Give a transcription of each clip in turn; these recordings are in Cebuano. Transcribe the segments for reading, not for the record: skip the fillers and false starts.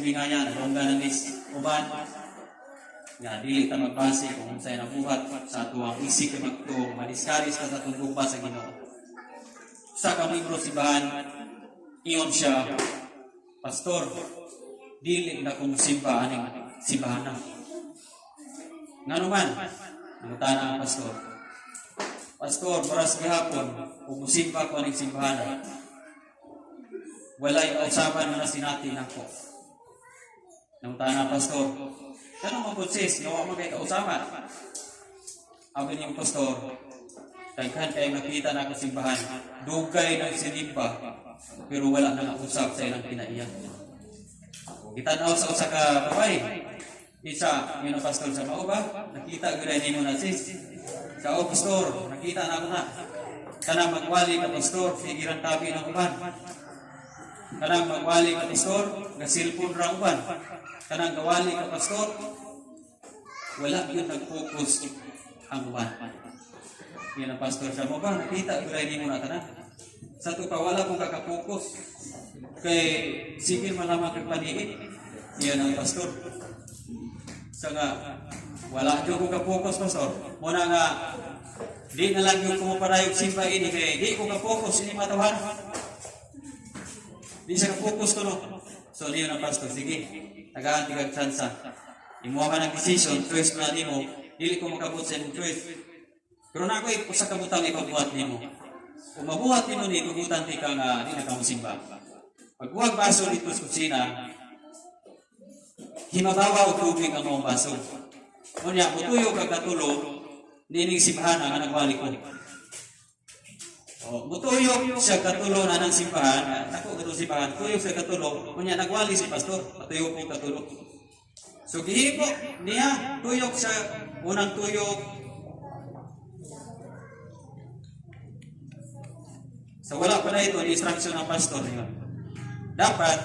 bingaya, nadunggan na ni uban, nga dili ta magbase kung unsay nabuhat sa atuang isip kay magtuo, madiscourage ka sa atong gugma sa Ginoo. Sa ka membro simbahan, ingon siya, "Pastor, dili na kong simba aning simbahan na." "Ngano man?" nangutana ang pastor. "Pastor, oras gihapon, kung musimba ko aning simbahan, walay kausaban nga nasinati nako." Nangutana ang pastor, "Ngano man pud, sis, nga wa man kay kausaban?" Abi niyang pastor, "Daghan kay nakita na akong simbahan, dugay ng sinimba, pero wala na usap sa ilang kinaiya." Gitanaw sa usa ka babae. Isa, yun ang pastor sa mao ba? "Nakita gyud nimo na, sis." "Sa o, pastor, nakita na ako na. Kanang magwali ka, pastor, sige rang tabi ng uban. Kanang magwali ka, pastor, ga-cellphone ra uban. Kanang gawali ka, pastor, wala yun nag-focus ang uban." Yan ang pastor sa mo ba, "Nakita gyud nimo na tanan. Sa to pa wala kong kakapokus. Kay sige man lamang kag paniit." Yan ang pastor. Sa nga, "Wala jud ko kapokus, pastor. Muna nga, di na lang yung kumuparayog simba ini kay di ko kapokus ini matawhan." Di siya kapokus ko, no. So niyo na pastor, "Sige, tagaan tigag tsansa. Imuha ka ng decision, choice na nimo, dili ko makabot sa imong choice. Pero na ako usa ka butang ipabuhat nimo. Kung mabuhat nimo ni, tugutan ti ka nga di na ka mosimba. Pagbuhag baso dito sa kusina, himabawa og tubig ang mga baso. Unya, mutuyo kag katulo, nining simbahan nga nagwali ko." O, mutuyok siya katulo na ng simbahan, ako katong simbahan, tuyok siya katulo, unya nagwali si pastor, patuyok ko katulo. So gihimo niya, tuyok siya, unang tuyok. So wala pa na ito, instruction ng pastor yun. Dapat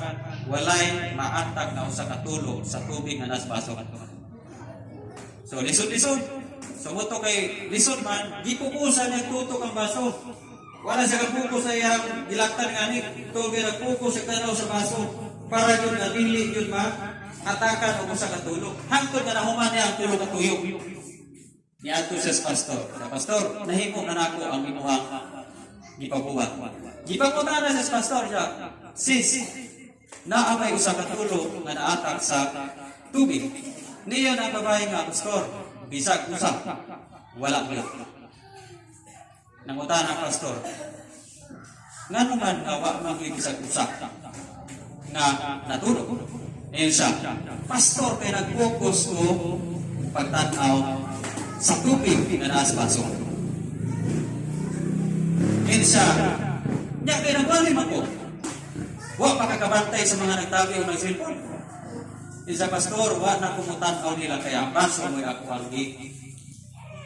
walay maatag na usa ka tulo sa tubig nga nas baso. So lisod-lisod. So mo kay lisod man, gipukusan niya tutok ang baso. Wala siya kapuko sa iyang gilaktan nga ni tubig, nagpuko sa tanaw sa baso para yun nga dili yun ma atakan og usa ka tulo. Hangtod nga nahuman niya ang tulo ka tuyok. Niadto siya sa pastor. Sa pastor, "Nahimo na nako ang imuhang gipabuhat." Gipangutana sa pastor siya, "Sis, naa may usa ka tulo nga naatak sa tubig?" Niya na ang babae nga, "Pastor, bisag usa, wala gyud." Nangutana ang pastor, "Ngano man nga wa man gyud bisag usa nga natulog?" Ayun siya, "Pastor, kay nag-focus ko pagtanaw sa tubig nga naa sa baso." Ayun siya, "Nya kay nagwali man ko. Wa pa kakabantay sa mga nagtabi o nag-cellphone." Isa, "Pastor, wa na kumutan-aw nila kaya ang baso mo'y ako ang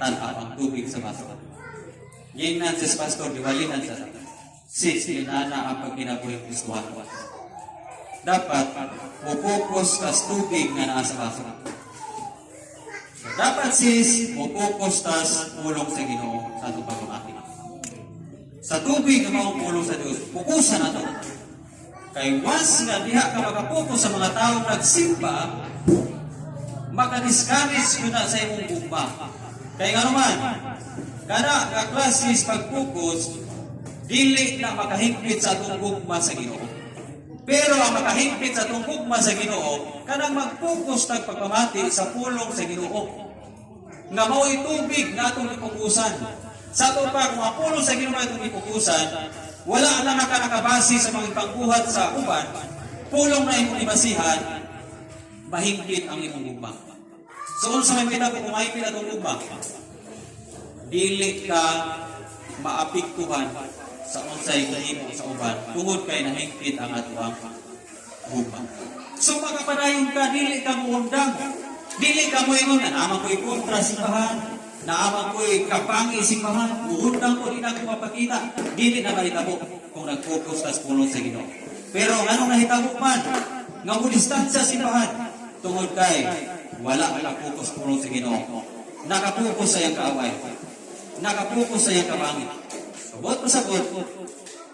tan-aw ang tubig sa baso." Giingnan sa pastor, giwalihan sa sis, inana ang pagkinabuhi Kristuhan. Dapat, mo-focus ka sa tubig nga naa sa baso. So, dapat, sis, mo-focus ta sa pulong sa Ginoo sa atong pagpamati. Sa tubig nga maong pulong sa Dios, fokusan nato. Kay once nga diha ka makapokus sa mga taong nagsimba, makadiscourage yun na sa imong gugma. Kay nga naman, kana nga klases pag-focus, dili na makahigpit sa atong gugma sa Ginoo. Pero ang makahigpit sa atong gugma sa Ginoo, kanang mag-focus tag pagpamati sa pulong sa Ginoo. Nga mao'y tubig nga atong ipukusan. Sa ato pa, kung ang pulong sa Ginoo atong ipukusan, wala na nakabase sa mga pangbuhat sa uban, pulong na imong ibasihan, mahingpit ang imong gugma. So unsa may mahitabo kung mahingpit atong gugma? Dili ka maapektuhan sa unsay gahimo sa uban tungod kay nahingpit ang atoang gugma. So makapadayon ka, dili ka muundang. Dili ka moingon nga naa man ko'y kontra simbahan, naa man ko'y kapangi simbahan, muundang ko, di na ko mapakita. Dili na mahitabo kung nag-focus ka sa pulong sa Ginoo. Pero anong nahitabo man? Nga mo distansya simbahan tungod kay wala ka focus pulong sa Ginoo. Nakapokus sa iyang kaaway. Nakapokus sa iyang kabangit. Subot pasabot,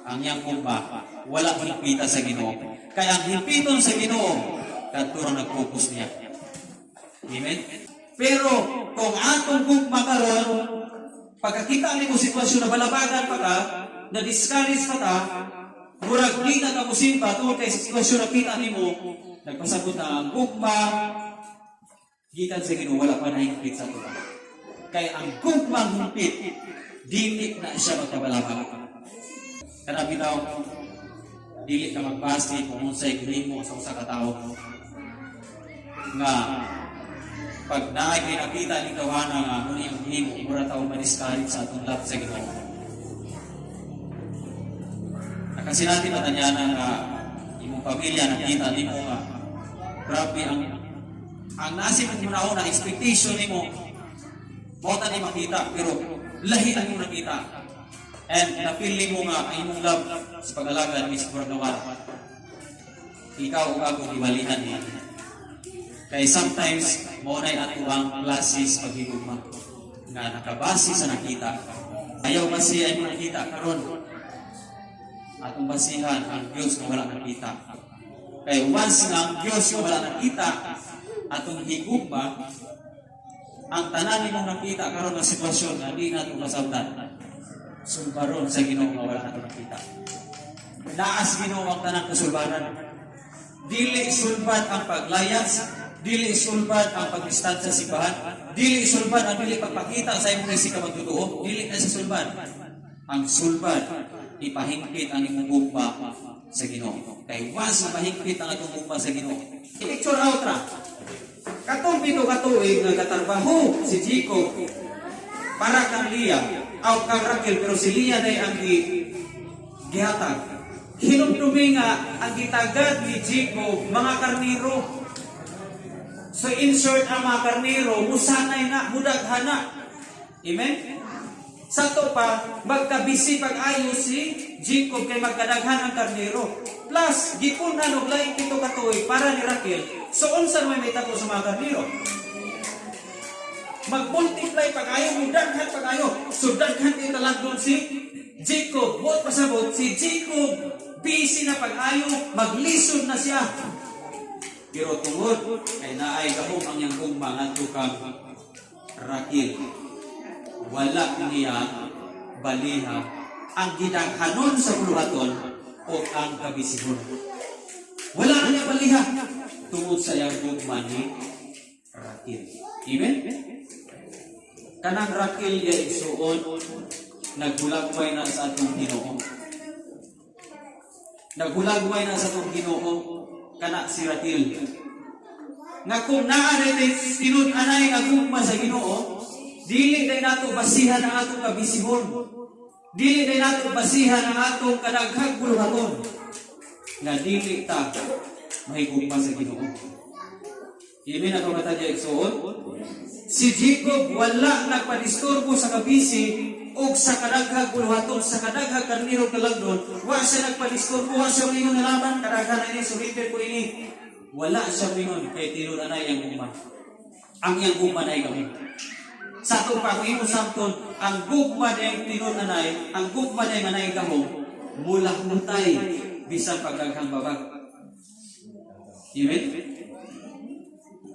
ang iyang gugma, wala higpita sa Ginoo. Kaya ang higpiton sa Ginoo, Kadto ra nag-focus niya. Amen? Pero kung atong gugma karon, pagkakita nimo sitwasyon na balabagan pa ka, na discourage pa ka, murag di na ka musimba tungod kay sitwasyon na kita nimo, nagpasabot na ang gugma gikan sa Ginoo wala pa nahingpit sa ato. Kay ang gugma hingpit, dili na siya magkabalabag. Kana bitaw, dili ka magbase kung unsay gihimo sa usa ka tawo nga pag naay nakita ni tawhana nga muni ang gihimo, mura tawo ma-discourage sa atong love sa Ginoo. Nakasinati ba tanyana nga imong pamilya nakita nimo nga grabe ang nasi mo na expectation nimo, mao ta ni makita, pero lahi ang imong nakita and napili mo nga ang imong love sa pag-alagad is murag nawala? Ikaw ug ako gibalihan ni. Kay sometimes mao nay ato ang klase sa paghigugma nga nakabase sa nakita. Ayaw base ay mo nakita karon. Atong basihan ang Dios nga wala nakita. Kay once nga ang Dios nga wala nakita, atong higugma, ang tanan nimong nakita karon nga sitwasyon nga di nato masabtan, sulbaron sa Ginoo nga wala nato nakita. Naas Ginoo ang tanang kasulbaran. Dili sulbad ang paglayas, dili sulbad ang pagdistansya sa simbahan, dili sulbad ang dili pagpakita sa imong isig ka magtotoo, dili na sa sulbad. Ang sulbad, ipahingpit ang imong gugma sa Ginoo. Kay once mapahingpit ang atong gugma sa Ginoo. Picture out ra. Katong 7 ka tuig nga katarbaho si Jacob para kang Leah, aw kang Raquel, pero si Leah day ang gihatag. Hinumdumi nga ang gitagad ni Jacob mga karniro. So in short, ang mga karniro musanay na, mudaghana. Amen? Sa to pa, magkabisi pag-ayo si Jacob kay magkadaghan ang karniro. Plus, gipun-an og laing 7 ka tuig para ni Raquel. So unsa may mahitabo sa mga karniro? Mag-multiply pag-ayo, mudaghan pag-ayo. So daghan kay talagdon si Jacob. Buot pasabot, si Jacob busy na pag-ayo, maglisod na siya. Pero tungod kay naay gahom ang iyang gugma ngadto kang Raquel, wala niya baliha ang gidaghanon sa buluhaton o ang kabisihon. Wala niya baliha tungod sa iyang gugma ni Raquel. Amen? Kanang Raquel ya, igsuon, naghulagway na sa atong Ginoo. Naghulagway na sa atong Ginoo kana si Raquel. Nga kung naa na tinud-anay nga gugma sa Ginoo, dili day nato basihan ang atong kabisihon. Dili day nato basihan ang atong kadaghang buluhaton. Nga dili ta mahigugma sa Ginoo. Amen ato katadya, igsuon? Si Jacob wala nagpadisturbo sa kabisi og sa kadaghag buluhaton, sa kadaghag karniro kalagdon, wa siya nagpadisturbo, wa siya mingon nalaman, kadaghan na ini, surrender ko ini. Wala siya mingon kay tinud-anay ang gugma. Ang iyang gugma na gahom. Sa ato pa, kung imong samton, ang gugma na yung tinud-anay, ang gugma na yung anay gahom, mulahutay bisan pagdaghang babag. Amen?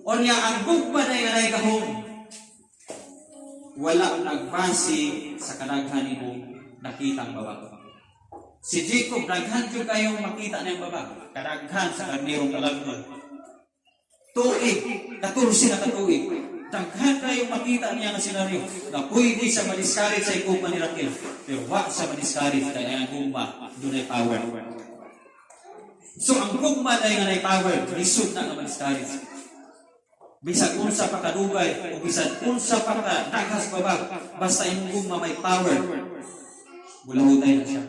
Onya, ang gugma na yung anay gahom, wala nagbase sa kadaghan nimong nakitang babag. Si Jacob, daghan jud kayong makita niyang babag. Kadaghan sa karnirong kalagnon. Tuig, 14 na katuig. Daghan kayong makita niya nga senaryo na pwede siya madiscourage sa gugma ni Raquel. Pero wa siya madiscourage kay ang gugma dunay power. So ang gugma na nga nay power, lisod na nga madiscourage. Bisag unsa pa kadugay o bisag unsa pa ka daghas babag, basta imong gugma may power, bulahutay na siya.